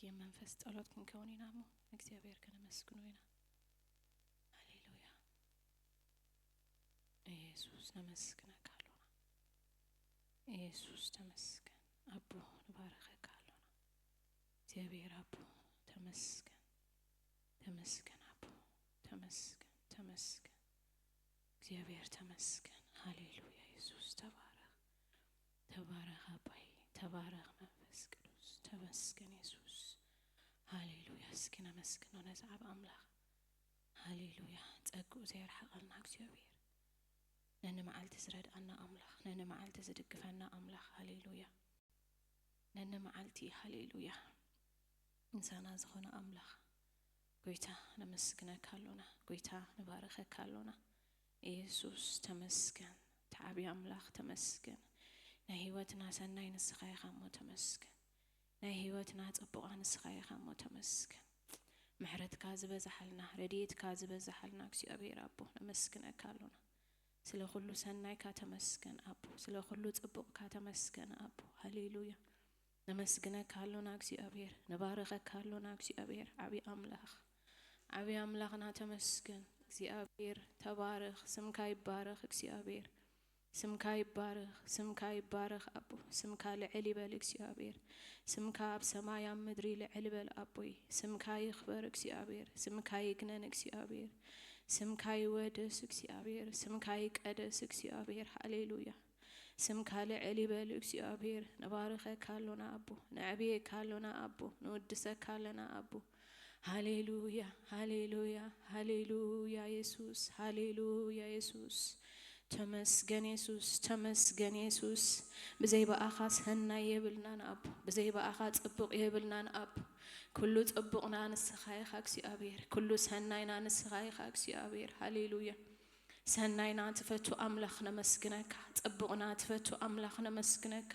የመንፈስ ጸሎት ክንከውን ኢና እሞ እግዚኣብሔር ከነመስግኖ ኢና። ሃሌሉያ። ኢየሱስ ነመስግነካ ኣሎና። ኢየሱስ ተመስገን። ኣቦ ንባረኸካ ኣሎና። እግዚኣብሔር ኣቦ ተመስገን። ተመስገን ኣቦ። ተመስገን። ተመስገን። እግዚኣብሔር ተመስገን። ሃሌሉያ። ኢየሱስ ተባረኽ። ተባረኽ ኣባይ። ተባረኽ መንፈስ ቅዱስ። ተመስገን ኢየሱስ። ሃሌሉያ። እስኪ ነመስግኖ ነዚ ዓቢ ኣምላኽ። ሃሌሉያ። ጸግኡ ዘየርሓቐልና እግዚኣብሔር። ነኒ መዓልቲ ዝረድኣና ኣምላኽ፣ ነኒ መዓልቲ ዝድግፈና ኣምላኽ። ሃሌሉያ። ነኒ መዓልቲ፣ ሃሌሉያ፣ ምሳና ዝኾነ ኣምላኽ። ጎይታ ነመስግነካ ኣሎና። ጎይታ ንባረኸካ ኣሎና። ኢየሱስ ተመስገን። ተዓቢ ኣምላኽ ተመስገን። ናይ ህይወትና ሰናይ ንስኻ ኢኻ እሞ ተመስገን። ናይ ህይወትና ጽቡቓ ንስኻ ኢኻ እሞ ተመስገን። ምሕረትካ ዝበዝሓልና፣ ረድኤትካ ዝበዝሓልና እግዚኣብሔር ኣቦ ነመስግነካ ኣሎና። ስለ ኩሉ ሰናይካ ተመስገን ኣቦ። ስለ ኩሉ ጽቡቕካ ተመስገን ኣቦ። ሃሌሉያ። ነመስግነካ ኣሎና እግዚኣብሔር። ንባረኸካ ኣሎና እግዚኣብሔር። ዓቢ ኣምላኽ። ዓቢ ኣምላኽና ተመስገን። እግዚኣብሔር ተባረኽ። ስምካ ይባረኽ እግዚኣብሔር። ስምካ ይባረኽ። ስምካ ይባረኽ ኣቦ። ስምካ ልዕል ይበል እግዚኣብሔር። ስምካ ኣብ ሰማይ ኣብ ምድሪ ልዕል ይበል ኣቦይ። ስምካ ይኽበር እግዚኣብሔር። ስምካ ይግነን እግዚኣብሔር። ስምካ ይወደስ እግዚኣብሔር። ስምካ ይቀደስ እግዚኣብሔር። ሃሌሉያ። ስምካ ልዕል ይበል እግዚኣብሔር። ንባርኸካ ኣሎና ኣቦ። ነዕብየካ ኣሎና ኣቦ። ንውድሰካ ኣለና ኣቦ። ሃሌሉያ፣ ሃሌሉያ፣ ሃሌሉያ የሱስ፣ ሃሌሉያ የሱስ። ተመስገን የሱስ፣ ተመስገን የሱስ። ብዘይ ብኣኻ ሰናይ የብልናን ኣቦ። ብዘይ ብኣኻ ጽቡቕ የብልናን ኣቦ። ኩሉ ጽቡቕና ንስኻ ኢኻ እግዚኣብሔር። ኩሉ ሰናይና ንስኻ ኢኻ እግዚኣብሔር። ሃሌሉያ። ሰናይና ትፈቱ ኣምላኽ ነመስግነካ። ጽቡቕና ትፈቱ ኣምላኽ ነመስግነካ።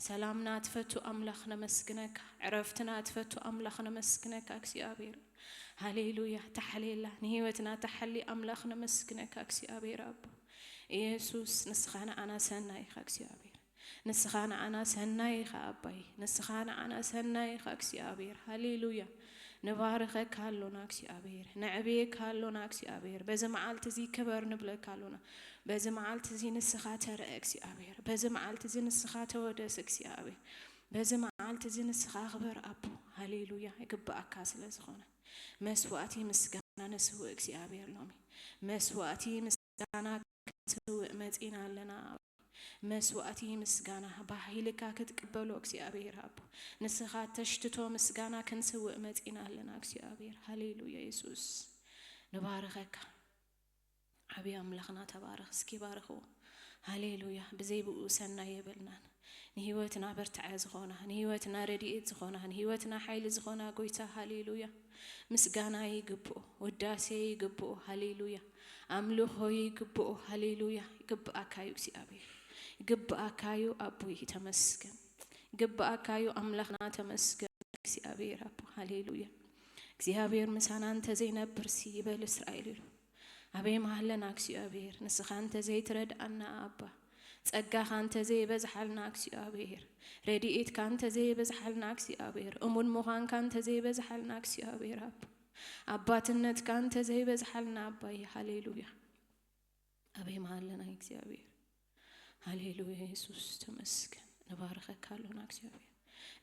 ሰላምና ትፈቱ ኣምላኽ ነመስግነካ። ዕረፍትና ትፈቱ ኣምላኽ ነመስግነካ እግዚኣብሔር። ሃሌሉያ። ተሓልየላ፣ ንህይወትና ተሓሊ ኣምላኽ ነመስግነካ እግዚኣብሔር ኣቦ። ኢየሱስ ንስኻ ንዓና ሰናይ ኢኻ እግዚኣብሔር። ንስኻ ንዓና ሰናይ ኢኻ ኣባይ። ንስኻ ንዓና ሰናይ ኢኻ እግዚኣብሔር። ሃሌሉያ። ንባርኸካ ኣሎና እግዚኣብሔር። ነዕብየካ ኣሎና እግዚኣብሔር። በዚ መዓልቲ እዚ ክበር ንብለካ ኣሎና። በዚ መዓልቲ እዚ ንስኻ ተረአ እግዚኣብሔር። በዚ መዓልቲ እዚ ንስኻ ተወደስ እግዚኣብሔር። በዚ መዓልቲ እዚ ንስኻ ክበር ኣቦ። ሃሌሉያ። ይግብኣካ ስለ ዝኾነ መስዋእቲ ምስጋና ንስውእ እግዚኣብሔር ሎሚ። መስዋእቲ ምስጋና ክንስውእ መጺና ኣለና። መስዋእቲ ምስጋና ብሓይልካ ክትቅበሎ እግዚኣብሔር ኣቦ። ንስኻ ተሽትቶ ምስጋና ክንስውእ መጺና ኣለና እግዚኣብሔር። ሃሌሉያ የሱስ። ንባርኸካ። ዓብዪ ኣምላኽና ተባረኽ። እስኪ ባርኽዎ። ሃሌሉያ። ብዘይ ብኡ ሰናይ የብልናን። ንህይወትና ብርታዐ ዝኾና፣ ንህይወትና ረድኤት ዝኾና፣ ንህይወትና ሓይሊ ዝኾና ጎይታ፣ ሃሌሉያ። ምስጋና ይግብኦ፣ ውዳሴ ይግብኦ፣ ሃሌሉያ። ኣምልኾ ይግብኦ፣ ሃሌሉያ። ይግብኣካ እዩ እግዚኣብሔር። ይግብኣካ እዩ ኣቦይ፣ ተመስገን። ይግብኣካ እዩ ኣምላኽና፣ ተመስገን እግዚኣብሔር ኣቦ፣ ሃሌሉያ። እግዚኣብሔር ምሳና እንተዘይነብርሲ ይበል እስራኤል ኢሉ። ኣበይ ምሃለና እግዚኣብሔር፣ ንስኻ እንተዘይትረድኣና ኣባ፣ ጸጋኻ እንተዘይበዝሓልና እግዚኣብሔር፣ ረድኤትካ እንተዘይበዝሓልና እግዚኣብሔር፣ እሙን ምዃንካ እንተዘይበዝሓልና እግዚኣብሔር ኣባ፣ ኣባትነትካ እንተዘይበዝሓልና ኣባይ፣ ሃሌሉያ። ኣበይ ምሃለና እግዚኣብሔር። ሃሌሉያ የሱስ ተመስገን። ንባርኸካ ኣሎና እግዚኣብሔር።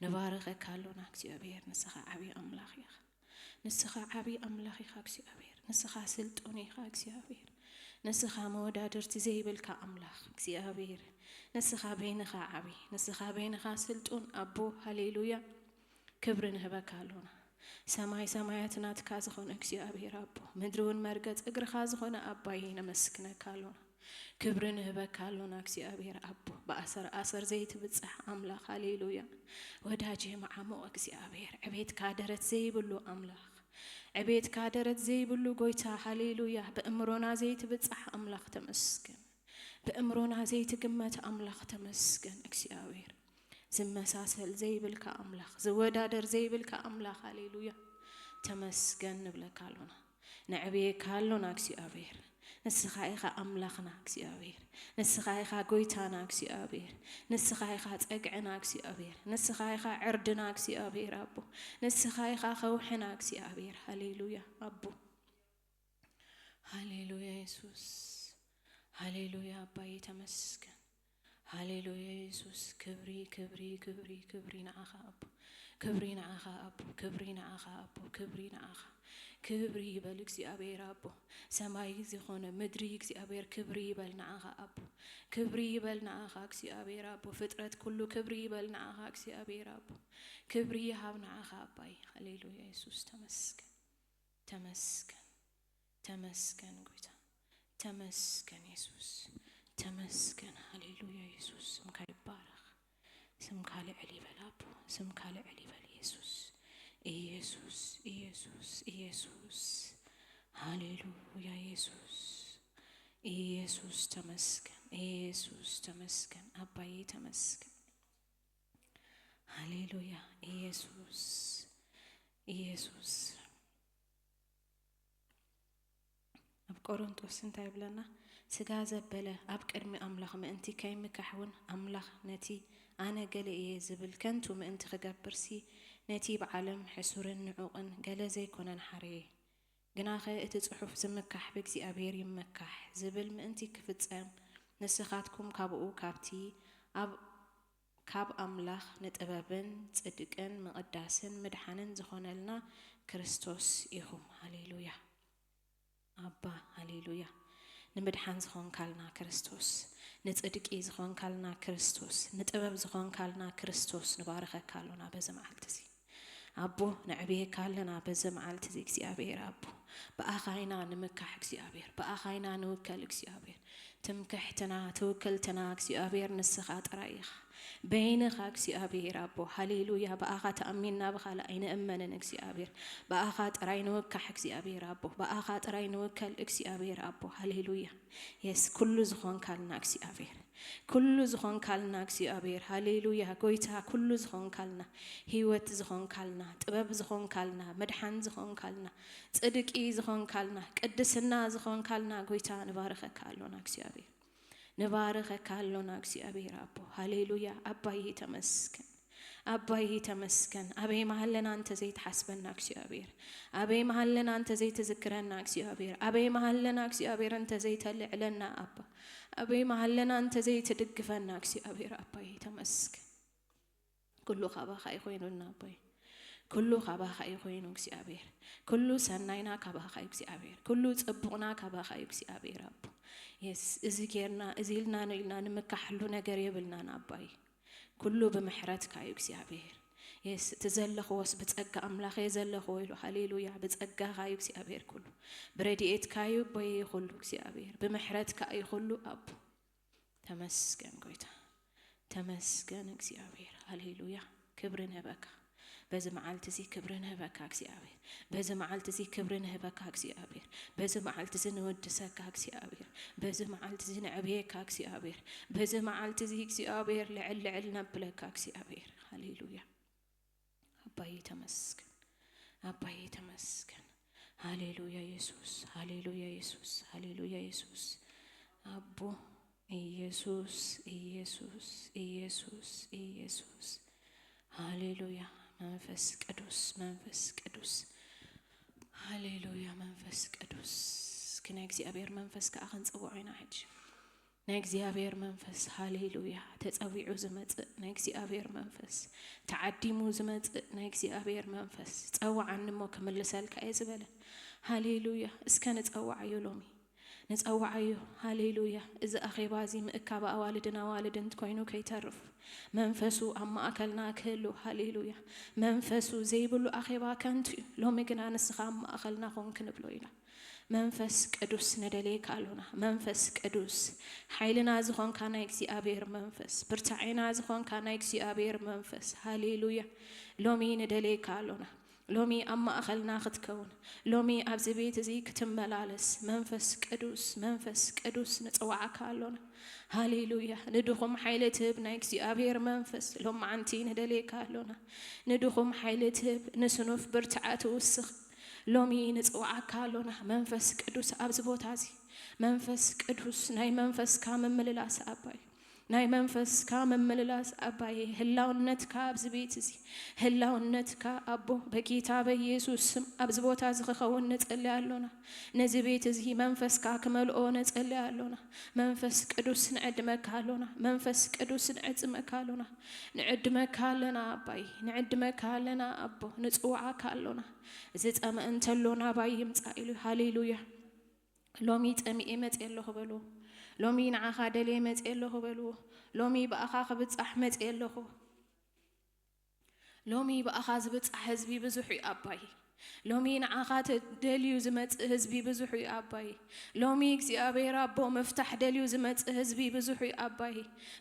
ንባርኸካ ኣሎና እግዚኣብሔር። ንስኻ ዓብዪ ኣምላኽ ኢኻ። ንስኻ ዓብዪ ኣምላኽ ኢኻ እግዚኣብሔር። ንስኻ ስልጡን ኢኻ እግዚኣብሔር። ንስኻ መወዳድርቲ ዘይብልካ ኣምላኽ እግዚኣብሔር። ንስኻ በይንኻ ዓብዪ። ንስኻ በይንኻ ስልጡን ኣቦ። ሃሌሉያ። ክብሪ ንህበካ ኣሎና። ሰማይ ሰማያት ናትካ ዝኾነ እግዚኣብሔር ኣቦ፣ ምድሪ እውን መርገጽ እግርኻ ዝኾነ ኣባይ ነመስግነካ ኣሎና። ክብሪ ንህበካ ኣሎና እግዚኣብሔር ኣቦ፣ ብኣሰር ኣሰር ዘይትብጻሕ ኣምላኽ። ሃሌሉያ። ወዳጄ መዓሙቕ እግዚኣብሔር፣ ዕቤትካ ደረት ዘይብሉ ኣምላኽ፣ ዕቤትካ ደረት ዘይብሉ ጎይታ። ሃሌሉያ። ብእምሮና ዘይትብጻሕ ኣምላኽ ተመስገን። ብእምሮና ዘይትግመት ኣምላኽ ተመስገን እግዚኣብሔር። ዝመሳሰል ዘይብልካ ኣምላኽ፣ ዝወዳደር ዘይብልካ ኣምላኽ፣ ሃሌሉያ። ተመስገን ንብለካ ኣሎና። ነዕብየካ ኣሎና እግዚኣብሔር። ንስኻ ኢኻ ኣምላኽና እግዚኣብሔር። ንስኻ ኢኻ ጎይታና እግዚኣብሔር። ንስኻ ኢኻ ጸግዕና እግዚኣብሔር። ንስኻ ኢኻ ዕርድና እግዚኣብሔር ኣቦ። ንስኻ ኢኻ ከውሕና እግዚኣብሔር። ሃሌሉያ ኣቦ። ሃሌሉያ የሱስ። ሃሌሉያ ኣባዬ ተመስገን። ሃሌሉያ የሱስ። ክብሪ ክብሪ ክብሪ ክብሪ ንዓኻ ኣቦ። ክብሪ ንዓኻ ኣቦ። ክብሪ ንዓኻ ኣቦ። ክብሪ ንዓኻ። ክብሪ ይበል እግዚኣብሔር ኣቦ። ሰማይ ዝኾነ ምድሪ እግዚኣብሔር ክብሪ ይበል ንዓኻ ኣቦ። ክብሪ ይበል ንዓኻ እግዚኣብሔር ኣቦ። ፍጥረት ኩሉ ክብሪ ይበል ንዓኻ እግዚኣብሔር ኣቦ። ክብሪ ይሃብ ንዓኻ ኣባይ። ሃሌሉያ የሱስ ተመስገን። ተመስገን። ተመስገን ጎይታ። ተመስገን የሱስ። ተመስገን። ሃሌሉያ የሱስ። ስምካ ይባረኽ። ስምካ ልዕል ይበል ኣቦ። ስምካ ልዕል ይበል የሱስ። ኢየሱስ፣ ኢየሱስ፣ ኢየሱስ። ሃሌሉያ የሱስ። ኢየሱስ ተመስገን። ኢየሱስ ተመስገን። ኣባዬ ተመስገን። ሃሌሉያ ኢየሱስ። ኢየሱስ። ኣብ ቆሮንቶስ እንታይ ይብለና? ስጋ ዘበለ ኣብ ቅድሚ ኣምላኽ ምእንቲ ከይምካሕ እውን ኣምላኽ ነቲ ኣነ ገለ እየ ዝብል ከንቱ ምእንቲ ክገብርሲ ነቲ ብዓለም ሕሱርን ንዑቕን ገለ ዘይኮነን ሓረየ። ግናኸ እቲ ጽሑፍ ዝምካሕ ብእግዚኣብሔር ይመካሕ ዝብል ምእንቲ ክፍጸም ንስኻትኩም ካብኡ ካብቲ ኣብ ካብ ኣምላኽ ንጥበብን ጽድቅን ምቕዳስን ምድሓንን ዝኾነልና ክርስቶስ ኢኹም። ሃሌሉያ ኣባ፣ ሃሌሉያ። ንምድሓን ዝኾንካልና ክርስቶስ፣ ንጽድቂ ዝኾንካልና ክርስቶስ፣ ንጥበብ ዝኾንካልና ክርስቶስ ንባርኸካ ኣሎና በዚ መዓልቲ እዚ። ኣቦ፣ ነዕብየካ ኣለና በዚ መዓልቲ እዚ እግዚኣብሔር ኣቦ። ብኣኻ ኢና ንምካሕ እግዚኣብሔር፣ ብኣኻ ኢና ንውከል እግዚኣብሔር። ትምክሕትና፣ ትውክልትና እግዚኣብሔር ንስኻ ጥራይ ኢኻ። በይንኻ እግዚኣብሔር ኣቦ፣ ሃሌሉያ። ብኣኻ ተኣሚንና ብኻልእ ኣይንእመንን እግዚኣብሔር። ብኣኻ ጥራይ ንውካሕ እግዚኣብሔር ኣቦ፣ ብኣኻ ጥራይ ንውከል እግዚኣብሔር ኣቦ፣ ሃሌሉያ። የስ፣ ኩሉ ዝኾንካልና እግዚኣብሔር፣ ኩሉ ዝኾንካልና እግዚኣብሔር፣ ሃሌሉያ። ጎይታ፣ ኩሉ ዝኾንካልና፣ ህይወት ዝኾንካልና፣ ጥበብ ዝኾንካልና፣ ምድሓን ዝኾንካልና፣ ጽድቂ ዝኾንካልና፣ ቅድስና ዝኾንካልና ጎይታ ንባርኸካ ኣሎና እግዚኣብሔር። ንባርኸካ ኣሎና እግዚኣብሔር ኣቦ። ሃሌሉያ። ኣባዬ ተመስገን። ኣባዬ ተመስገን። ኣበይ መሃለና እንተ ዘይትሓስበና እግዚኣብሔር፣ ኣበይ መሃለና እንተ ዘይትዝክረና እግዚኣብሔር፣ ኣበይ መሃለና እግዚኣብሔር እንተ ዘይተልዕለና ኣባ፣ ኣበይ መሃለና እንተ ዘይትድግፈና እግዚኣብሔር ኣባዬ ተመስገን። ኩሉ ካባኻ እዩ ኮይኑና ኣቦይ። ኩሉ ካባኻ እዩ ኮይኑ እግዚኣብሔር። ኩሉ ሰናይና ካባኻ እዩ እግዚኣብሔር። ኩሉ ጽቡቕና ካባኻ እዩ እግዚኣብሔር ኣቦ። የስ፣ እዚ ጌርና፣ እዚ ኢልና፣ ን ኢልና ንምካሕሉ ነገር የብልናን ኣባይ። ኩሉ ብምሕረትካ እዩ እግዚኣብሔር። የስ፣ እቲ ዘለኽዎስ ብጸጋ ኣምላኽ እየ ዘለኽዎ ኢሉ። ሃሌሉያ። ብጸጋኻ እዩ እግዚኣብሔር ኩሉ። ብረድኤትካ እዩ ኣቦይ ኩሉ እግዚኣብሔር። ብምሕረትካ እዩ ኩሉ ኣቦ። ተመስገን ጎይታ። ተመስገን እግዚኣብሔር። ሃሌሉያ። ክብሪ ንህበካ። በዚ መዓልቲ እዚ ክብሪ ንህበካ እግዚኣብሔር። በዚ መዓልቲ እዚ ክብሪ ንህበካ እግዚኣብሔር። በዚ መዓልቲ እዚ ንወድሰካ እግዚኣብሔር። በዚ መዓልቲ እዚ ንዕብየካ እግዚኣብሔር። በዚ መዓልቲ እዚ እግዚኣብሔር ልዕል ልዕል ነብለካ እግዚኣብሔር። ሃሌሉያ። ኣባዬ ተመስገን። ኣባዬ ተመስገን። ሃሌሉያ የሱስ። ሃሌሉያ የሱስ። ሃሌሉያ የሱስ። ኣቦ ኢየሱስ፣ ኢየሱስ፣ ኢየሱስ፣ ኢየሱስ። ሃሌሉያ መንፈስ ቅዱስ፣ መንፈስ ቅዱስ። ሃሌሉያ መንፈስ ቅዱስ። እስኪ ናይ እግዚኣብሔር መንፈስ ከኣ ክንጽውዖ ኢና ሕጂ። ናይ እግዚኣብሔር መንፈስ፣ ሃሌሉያ፣ ተጸዊዑ ዝመጽእ ናይ እግዚኣብሔር መንፈስ፣ ተዓዲሙ ዝመጽእ ናይ እግዚኣብሔር መንፈስ፣ ጸውዓኒ እሞ ክምልሰልካ እየ ዝበለ። ሃሌሉያ። እስከ ንጸውዓዮ ሎሚ። ንጸውዓዮ። ሃሌሉያ። እዚ ኣኼባ እዚ ምእካብ ኣዋልድን ኣዋልድን ኮይኑ ከይተርፍ መንፈሱ ኣብ ማእከልና ክህሉ። ሃሌሉያ። መንፈሱ ዘይብሉ ኣኼባ ከንቱ እዩ። ሎሚ ግና ንስኻ ኣብ ማእከልና ኹን ክንብሎ ኢና። መንፈስ ቅዱስ ንደልየካ ኣሎና። መንፈስ ቅዱስ ሓይልና ዝኾንካ ናይ እግዚኣብሔር መንፈስ፣ ብርታዔና ዝኾንካ ናይ እግዚኣብሔር መንፈስ፣ ሃሌሉያ፣ ሎሚ ንደልየካ ኣሎና። ሎሚ ኣብ ማእኸልና ክትከውን፣ ሎሚ ኣብዚ ቤት እዚ ክትመላለስ መንፈስ ቅዱስ፣ መንፈስ ቅዱስ ንጽውዓካ ኣሎና። ሃሌሉያ። ንድኹም ሓይሊ ትህብ ናይ እግዚኣብሔር መንፈስ ሎማዓንቲ ንደልየካ ኣሎና። ንድኹም ሓይሊ ትህብ፣ ንስኑፍ ብርትዓ ትውስኽ፣ ሎሚ ንጽውዓካ ኣሎና መንፈስ ቅዱስ ኣብዚ ቦታ እዚ። መንፈስ ቅዱስ ናይ መንፈስካ ምምልላስ ኣባይ፣ ናይ መንፈስካ ምምልላስ ኣባይ፣ ህላውነትካ ኣብዚ ቤት እዚ፣ ህላውነትካ ኣቦ በጌታ በኢየሱስ ስም ኣብዚ ቦታ እዚ ክኸውን ንጽሊ ኣሎና። ነዚ ቤት እዚ መንፈስካ ክመልኦ ንጽሊ ኣሎና። መንፈስ ቅዱስ ንዕድመካ ኣሎና። መንፈስ ቅዱስ ንዕድመካ ኣሎና። ንዕድመካ ኣለና ኣባይ፣ ንዕድመካ ኣለና ኣቦ፣ ንጽውዓካ ኣሎና። ዝጸመ እንተሎ ናባይ ይምጻእ ኢሉ። ሃሌሉያ። ሎሚ ጸሚኤ መጽእ ኣለኹ በልዎ። ሎሚ ንዓኻ ደልየ መጽእ ኣለኹ በልዎ። ሎሚ ብኣኻ ክብጻሕ መጽእ ኣለኹ። ሎሚ ብኣኻ ዝብጻሕ ህዝቢ ብዙሕ እዩ ኣባይ። ሎሚ ንዓኻ ተደልዩ ዝመጽእ ህዝቢ ብዙሕ እዩ ኣባይ። ሎሚ እግዚኣብሔር ኣቦ ምፍታሕ ደልዩ ዝመጽእ ህዝቢ ብዙሕ እዩ ኣባይ።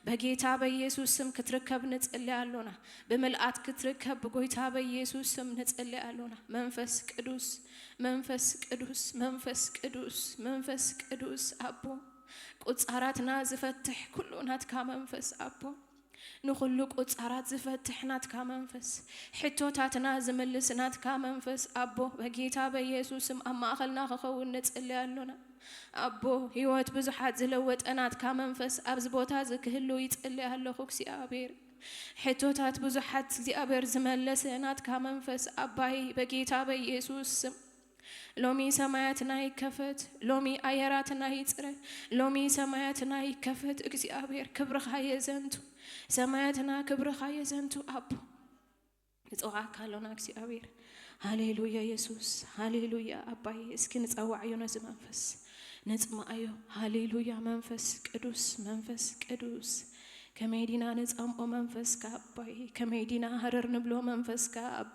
በጌታ በኢየሱስ ስም ክትርከብ ንጽሊ ኣሎና። ብምልኣት ክትርከብ ብጎይታ በኢየሱስ ስም ንጽሊ ኣሎና። መንፈስ ቅዱስ፣ መንፈስ ቅዱስ፣ መንፈስ ቅዱስ፣ መንፈስ ቅዱስ ኣቦ፣ ቁጻራትና ዝፈትሕ ኩሉ ናትካ መንፈስ ኣቦ፣ ንኹሉ ቁጻራት ዝፈትሕ ናትካ መንፈስ፣ ሕቶታትና ዝምልስ ናትካ መንፈስ ኣቦ፣ በጌታ በኢየሱስ ስም ኣብ ማእኸልና ክኸውን ንጽሊ ኣሎና። ኣቦ፣ ህይወት ብዙሓት ዝለወጠ ናትካ መንፈስ ኣብዚ ቦታ እዚ ክህሉ ይጽሊ ኣለኹ እግዚኣብሔር። ሕቶታት ብዙሓት እግዚኣብሔር ዝመለሰ ናትካ መንፈስ ኣባይ፣ በጌታ በኢየሱስ ስም። ሎሚ ሰማያትና ይከፈት፣ ሎሚ ኣየራትና ይጽረ፣ ሎሚ ሰማያትና ይከፈት። እግዚኣብሔር ክብርኻ የዘንቱ፣ ሰማያትና ክብርኻ የዘንቱ ኣቦ። ንጽውዓካ ኣሎና እግዚኣብሔር። ሃሌሉያ የሱስ፣ ሃሌሉያ ኣባይ። እስኪ ንጸዋዕዮ ነዚ መንፈስ፣ ንጽማኣዮ። ሃሌሉያ መንፈስ ቅዱስ፣ መንፈስ ቅዱስ። ከመይ ዲና ንጸምኦ መንፈስካ ኣባይ፣ ከመይ ዲና ሃረር ንብሎ መንፈስካ ኣባ።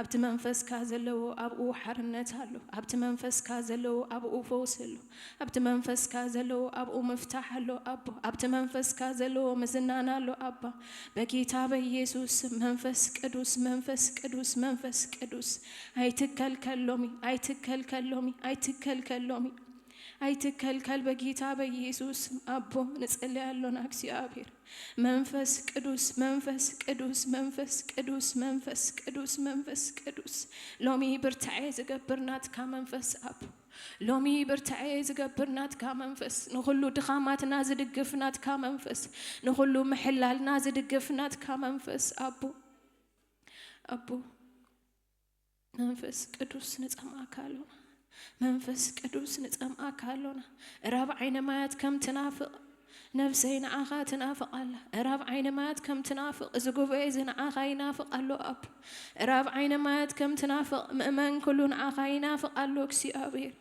ኣብቲ መንፈስካ ዘለዎ ኣብኡ ሓርነት ኣሎ፣ ኣብቲ መንፈስካ ዘለዎ ኣብኡ ፈውሲ ኣሎ፣ ኣብቲ መንፈስካ ዘለዎ ኣብኡ ምፍታሕ ኣሎ ኣቦ፣ ኣብቲ መንፈስካ ዘለዎ ምዝናን ኣሎ ኣባ። በጌታ በኢየሱስ ስም መንፈስ ቅዱስ፣ መንፈስ ቅዱስ፣ መንፈስ ቅዱስ ኣይትከልከል ሎሚ፣ ኣይትከልከል ሎሚ፣ ኣይትከልከል ሎሚ። ኣይትከልከል በጌታ በኢየሱስ ስም ኣቦ ንጸልይ ኣሎና እግዚኣብሔር። መንፈስ ቅዱስ፣ መንፈስ ቅዱስ፣ መንፈስ ቅዱስ፣ መንፈስ ቅዱስ፣ መንፈስ ቅዱስ ሎሚ ብርታዔ ዝገብር ናትካ መንፈስ ኣቦ። ሎሚ ብርታዔ ዝገብር ናትካ መንፈስ፣ ንኹሉ ድኻማትና ዝድግፍ ናትካ መንፈስ፣ ንኹሉ ምሕላልና ዝድግፍ ናትካ መንፈስ ኣቦ፣ ኣቦ መንፈስ ቅዱስ ንጸምኣካ ኣሎና። መንፈስ ቅዱስ ንጸምኣካ ኣሎና። ራብ ዓይነ ማያት ከም ትናፍቕ ነብሰይ ንዓኻ ትናፍቕ ኣላ። ራብ ዓይነ ማያት ከም ትናፍቕ እዚ ጉባኤ እዚ ንዓኻ ይናፍቕ ኣሎ ኣቦ። ራብ ዓይነ ማያት ከም ትናፍቕ ምእመን ኩሉ ንዓኻ ይናፍቕ ኣሎ እግዚኣብሔር።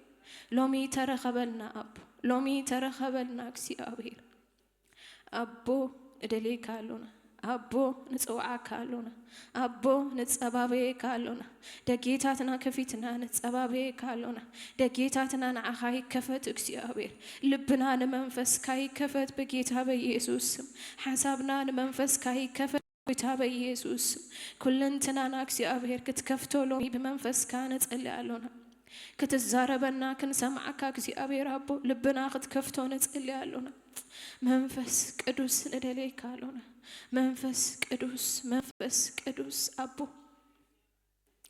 ሎሚ ተረኸበልና ኣቦ፣ ሎሚ ተረኸበልና እግዚኣብሔር። ኣቦ ንደልየካ ኣሎና፣ ኣቦ ንጽውዓካ ኣሎና፣ ኣቦ ንጸባበየካ ኣሎና። ደጌታትና ከፊትና ንጸባበየካ ኣሎና። ደጌታትና ንዓኻ ይከፈት እግዚኣብሔር። ልብና ንመንፈስካ ይከፈት ብጌታ በኢየሱስ ስም። ሓሳብና ንመንፈስካ ይከፈት ጎይታ በኢየሱስ ስም። ኩለንትናና እግዚኣብሔር ክትከፍቶ ሎሚ ብመንፈስካ ንጸሊ ኣሎና። ክትዛረበና ክንሰምዓካ እግዚኣብሔር ኣቦ ልብና ክትከፍቶ ንጸሊ ኣሎና። መንፈስ ቅዱስ ንደልየካ ኣሎና። መንፈስ ቅዱስ፣ መንፈስ ቅዱስ ኣቦ፣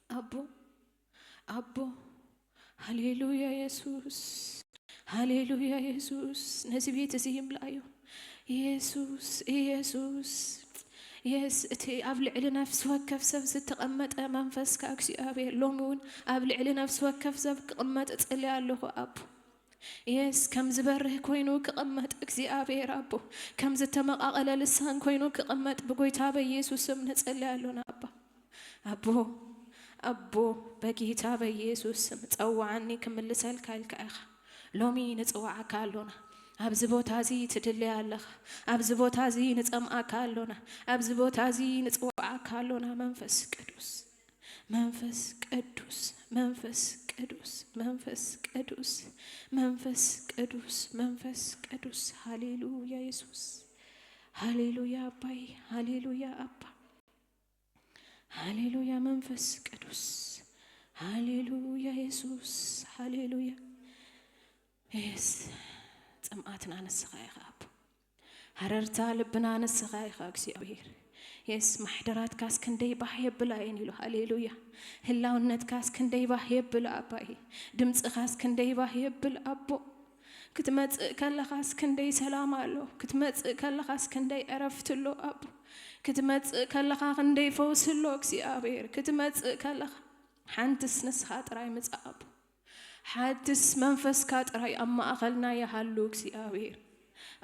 ኣቦ፣ ኣቦ። ሃሌሉያ የሱስ፣ ሃሌሉያ የሱስ። ነዚ ቤት እዚ ይምላእዮ የሱስ፣ የሱስ። የስ እቲ ኣብ ልዕሊ ነፍሲ ወከፍ ሰብ ዝተቐመጠ መንፈስካ እግዚኣብሔር ሎሚ እውን ኣብ ልዕሊ ነፍሲ ወከፍ ሰብ ክቕመጥ እጽሊ ኣለኹ ኣቦ። የስ ከም ዝበርህ ኮይኑ ክቕመጥ እግዚኣብሔር ኣቦ፣ ከም ዝተመቓቐለ ልሳን ኮይኑ ክቕመጥ ብጎይታ በኢየሱስ ስም ንጸሊ ኣሎና ኣባ። ኣቦ፣ ኣቦ፣ በጌታ በኢየሱስ ስም ጸውዓኒ ክምልሰልካ ኢልካ ኢኻ። ሎሚ ንጽውዓካ ኣሎና። ኣብዚ ቦታ እዚ ትድለይ ኣለኻ። ኣብዚ ቦታ እዚ ንጸምኣካ ኣሎና። ኣብዚ ቦታ እዚ ንጽውዓካ ኣሎና መንፈስ ቅዱስ። መንፈስ ቅዱስ፣ መንፈስ ቅዱስ፣ መንፈስ ቅዱስ፣ መንፈስ ቅዱስ፣ መንፈስ ቅዱስ። ሃሌሉያ የሱስ። ሃሌሉያ ኣባይ፣ ሃሌሉያ ኣባ። ሃሌሉያ መንፈስ ቅዱስ፣ ሃሌሉያ የሱስ፣ ሃሌሉያ። የስ ጽምኣትና ንስኻ ኢኻ ኣቦ። ሃረርታ ልብና ንስኻ ኢኻ እግዚኣብሔር። የስ፣ ማሕደራትካስ ክንደይ ባህ የብላ እየን ኢሉ። ሃሌሉያ። ህላውነትካስ ክንደይ ባህ የብል ኣባይ። ድምፅኻስ ክንደይ ባህ የብል ኣቦ። ክትመጽእ ከለኻስ ክንደይ ሰላም ኣሎ። ክትመጽእ ከለኻስ ክንደይ ዕረፍቲ ኣሎ ኣቦ። ክትመጽእ ከለኻ ክንደይ ፈውሲ ኣሎ እግዚኣብሔር። ክትመጽእ ከለኻ ሓንትስ ንስኻ ጥራይ ምጻእ ኣቦ። ሓንትስ መንፈስካ ጥራይ ኣብ ማእኸልና ይሃሉ እግዚኣብሔር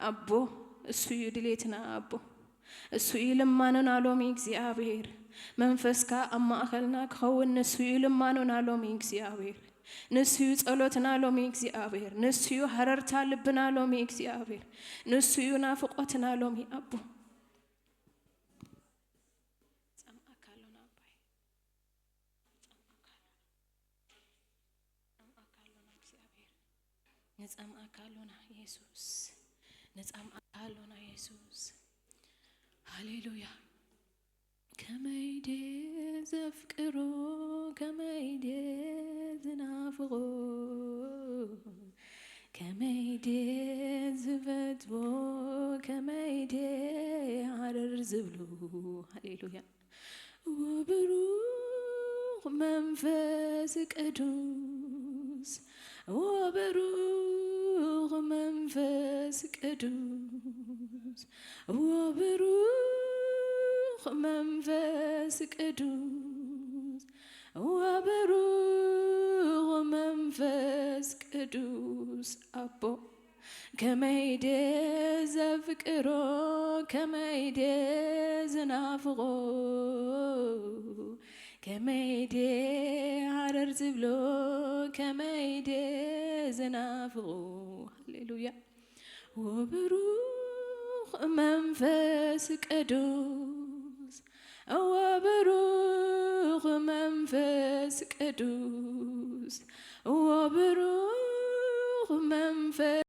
ኣቦ። እሱ እዩ ድሌትና ኣቦ። እሱ እዩ ልማኖና ሎሚ እግዚኣብሔር። መንፈስካ ኣብ ማእኸልና ክኸውን ንሱ እዩ ልማኖና ሎሚ እግዚኣብሔር። ንሱ እዩ ጸሎትና ሎሚ እግዚኣብሔር። ንሱ እዩ ሃረርታ ልብና ሎሚ እግዚኣብሔር። ንሱ እዩ ናፍቆትና ሎሚ ኣቦ። ጸምኣካ ኣሎና ኣባይ። ንጸምኣካ ኣሎና እግዚኣብሔር። ንጸምኣካ ኣሎና የሱስ። ንጸምኣካ ኣሎና የሱስ። ሃሌሉያ። ከመይ ድየ ዘፍቅሮ፣ ከመይ ድየ ዝናፍቆ፣ ከመይ ድየ ዝፈትዎ፣ ከመይ ድየ ሃረር ዝብሎ። ሃሌሉያ። ወብሩኽ መንፈስ ቅዱስ፣ ወብሩኽ መንፈስ ቅዱስ፣ ወብሩኽ መንፈስ ቅዱስ፣ ወብሩኽ መንፈስ ቅዱስ ኣቦ። ከመይ ድየ ዘፍቅሮ፣ ከመይ ድየ ዝናፍቆ፣ ከመይ ድየ ሃረር ዝብሎ፣ ከመይ ድየ ዝናፍቆ። ሃሌሉያ። ወብሩኽ መንፈስ ቅዱስ፣ ወብሩኽ መንፈስ ቅዱስ፣ ወብሩኽ መንፈስ